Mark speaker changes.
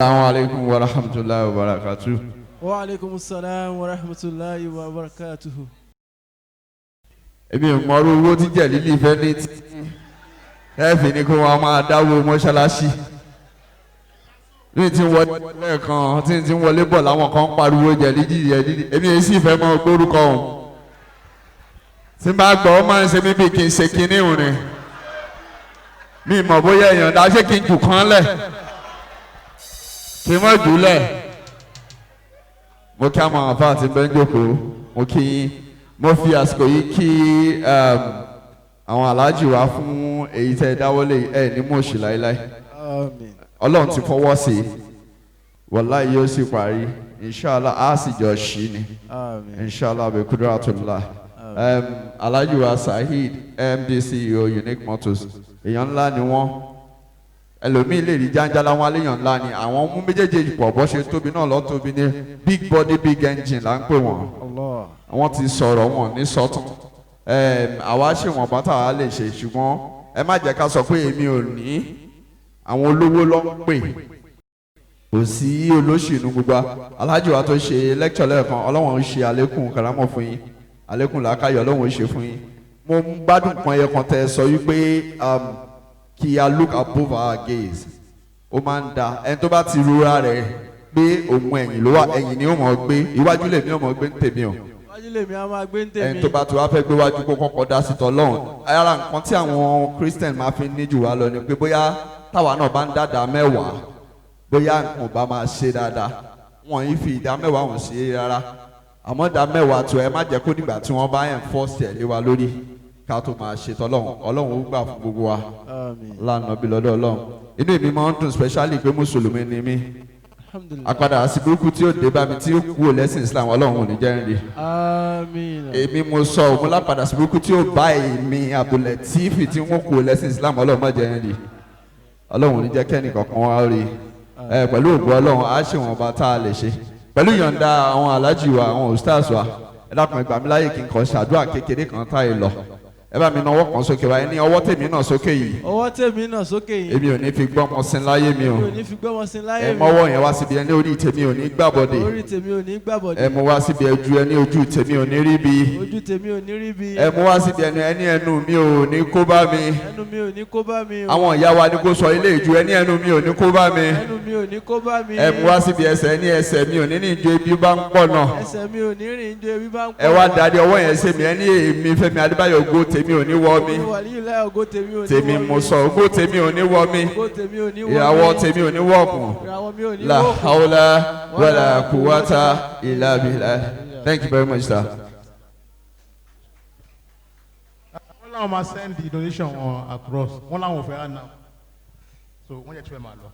Speaker 1: Assalamu alaikum wa rahmatullahi wa barakatuh.
Speaker 2: Wa aleykum salaam wa rahmatulahi wa barakatuhu.
Speaker 1: Èmi ò mọrú owó tí Jẹ̀lílì fẹ́ ní tí ẹ fi ní kó wọn máa dáwó mọ́ṣáláṣí. Ní ti wọlé lẹ́ẹ̀kan tí ti ń wọlé bọ̀, láwọn kan ń pariwo Jẹ̀lílì, Jẹ̀lílì. Èmi èyí sì fẹ́ mọ gbórúkọ òun. Tí n bá gbọ́, ó máa ń ṣe mí bí kí n ṣe kinní òun ni. Mi mọ̀ bóyá èèyàn dá ṣé kí n jù kán lẹ̀ kí n mọ̀ jù lẹ̀. Mo kí àwọn àfa àti bẹ́ńjòkó, mo kí yín. Mo fi àsìkò yìí kí àwọn aláàjì wa fún èyí tẹ́ ẹ dáwọ́lé ẹ ní mọ̀ọ́sì láéláé.
Speaker 2: Àmín.
Speaker 1: Ọlọ́run ti fọwọ́ sí i, wàláhì yóò sì parí, inshallah, á sì jọ ṣí ni.
Speaker 2: Àmín.
Speaker 1: Inshallah bi kudratullah. Alhaji wa Saheed, MD CEO Unique Motors, èèyàn ńlá ni wọ́n. Ẹlòmíín lè rí jáńjálá wọn aléyàn ńlá ni àwọn mú méjèèjì pọ̀. Bọ́ ṣe tóbi náà lọ́ tóbi ní big body, big engine là ń pè wọ́n.
Speaker 2: Allah.
Speaker 1: Wọ́n ti sọ̀rọ̀ wọn ní sọ́tún. Àwa ṣèwọ̀n bá tàwa lè ṣe, ṣùgbọ́n ẹ má jẹ́ ká sọ pé èmi ò ní. Àwọn olówó ló ń pè, kò sí olóṣèlú gbogbo wa. Alhaji wa tó ṣe lecture lẹ́ẹ̀kan, Ọlọ́wọ́n ń ṣe àlékún karamọ́ fún yín, àlékún làákàyọ̀ Ọlọ́wọ́n ń ṣe fún yín. Mo ń gbádùn kan yẹ kan tẹ sọ wípé kí a look above our gaze. Ó máa ń da ẹni tó bá ti rora rẹ̀ pé òun ẹ̀yìn ló wà, ẹ̀yìn ni ó mọ̀ gbé, iwájú lèmi ó mọ̀ gbé ń tèmi o.
Speaker 2: Wájú lèmi a máa gbé ń tèmi.
Speaker 1: Ẹni tó bá ti wá fẹ́ gbé wájú, kó kọ́kọ́ dá sí tọ́lọ́run. Ara nǹkan tí àwọn Christian máa fi ní jù wá lọ ni pé bóyá táwa náà bá ń dáadáa mẹ́wàá, bóyá nǹkan ò bá máa ṣe dáadáa. Wọn yìí fi ìdá mẹ́wàá wọn ṣe é rárá, àmọ́ ìdá mẹ́wàá tó ẹ má jẹ́ kó dìgbà tí wọ́n bá enforce ẹ̀ lé wa lórí ká tó máa ṣe tọ́lọ́run. Ọlọ́run ó gbà fún gbogbo wa.
Speaker 2: Àmín.
Speaker 1: Lánàá bí lọ́dọ̀ Ọlọ́run, inú mi máa ń dùn, specially pé mùsùlùmí ni mí.
Speaker 2: Alhamdulilah.
Speaker 1: Àpadà sí burúkú tí ó dé bá mi tí ó kú lẹ́sìn Islam, Ọlọ́run ò ní jẹ́ ń rí.
Speaker 2: Àmín.
Speaker 1: Èmi mo sọ òun lápadà sí burúkú tí ó bá èmi Abdulateef tí wọ́n kú lẹ́sìn Islam, Ọlọ́run má jẹ́ ń rí. Ọlọ́run ò ní jẹ́ kẹ́ni kankan wá rí ẹ. Pẹ̀lú ògùn Ọlọ́run, á ṣe wọn bá tá a lè ṣe pẹ̀lú ìyọ̀ǹda àwọn alájì wa, àwọn ustaz wa. Ẹ dákun, ẹ gbà mí láyè kí n kàn ṣàdúrà kékeré kan táyé lọ. Ẹ bá mi nawọ́ kan sókè wa. Ẹ ní ọwọ́ tèmi náà sókè yìí.
Speaker 2: Ọwọ́ tèmi náà sókè yìí.
Speaker 1: Èmi ò ní fi gbọ́mọ sin láyé mi o.
Speaker 2: Mi ò ní fi gbọ́mọ sí láyé
Speaker 1: Ẹ
Speaker 2: mi.
Speaker 1: mọ́wọ́ yẹn wá síbi, ẹni orí tèmi ò ní gbàbọ̀dè.
Speaker 2: Orí tèmi ò ní gbàbọ̀dé.
Speaker 1: Ẹ mú wá síbi ẹjú, ẹni ojú tèmi ò ní rí bi.
Speaker 2: Ojú tèmi ò ní rí bí.
Speaker 1: Ẹ mú wá síbi ẹnu, ẹni ẹnu mi ò ní kó bá mi.
Speaker 2: Ẹnu mi ò ní kó bá mi o.
Speaker 1: Àwọn ìyá wa ní kó sọ ilé ìjú, ẹni ẹnu mi ò ní kó bá mi.
Speaker 2: Ẹnu mi ò ní kó bá mi.
Speaker 1: Ẹ mú wá síbi ẹsẹ̀, ẹni ẹsẹ̀ mi ò ní ní ìjọ ibi bá ń pọ̀ náà.
Speaker 2: Ẹsẹ̀ mi ò ní rìn jọ ebi bá ń pọ̀.
Speaker 1: Ẹ wá darí ọwọ́ yẹn sí mi, ẹni èmi Fẹ́mi Adébáyọ̀, ògo tèmi ò ní wọ́ mi.
Speaker 2: Wàlíì ògo tèmi ò ní
Speaker 1: Tèmi
Speaker 2: wọ́ mi.
Speaker 1: mo sọ, ògo tèmi ò ní wọ́ mi.
Speaker 2: Ògo tèmi ò ní wọ́ mi.
Speaker 1: Ìràwọ̀ tèmi ò ní wọ̀kùn.
Speaker 2: Ìràwọ̀ mi ò ní
Speaker 1: La
Speaker 2: wọ́kùn.
Speaker 1: hawla wala quwwata illa billah. Thank you very much, sir.
Speaker 3: Wọ́n láwọn máa send the donation wọn across. Wọ́n láwọn ò fẹ́ hàn náà, so wọ́n yẹ tí wọ́n máa lọ.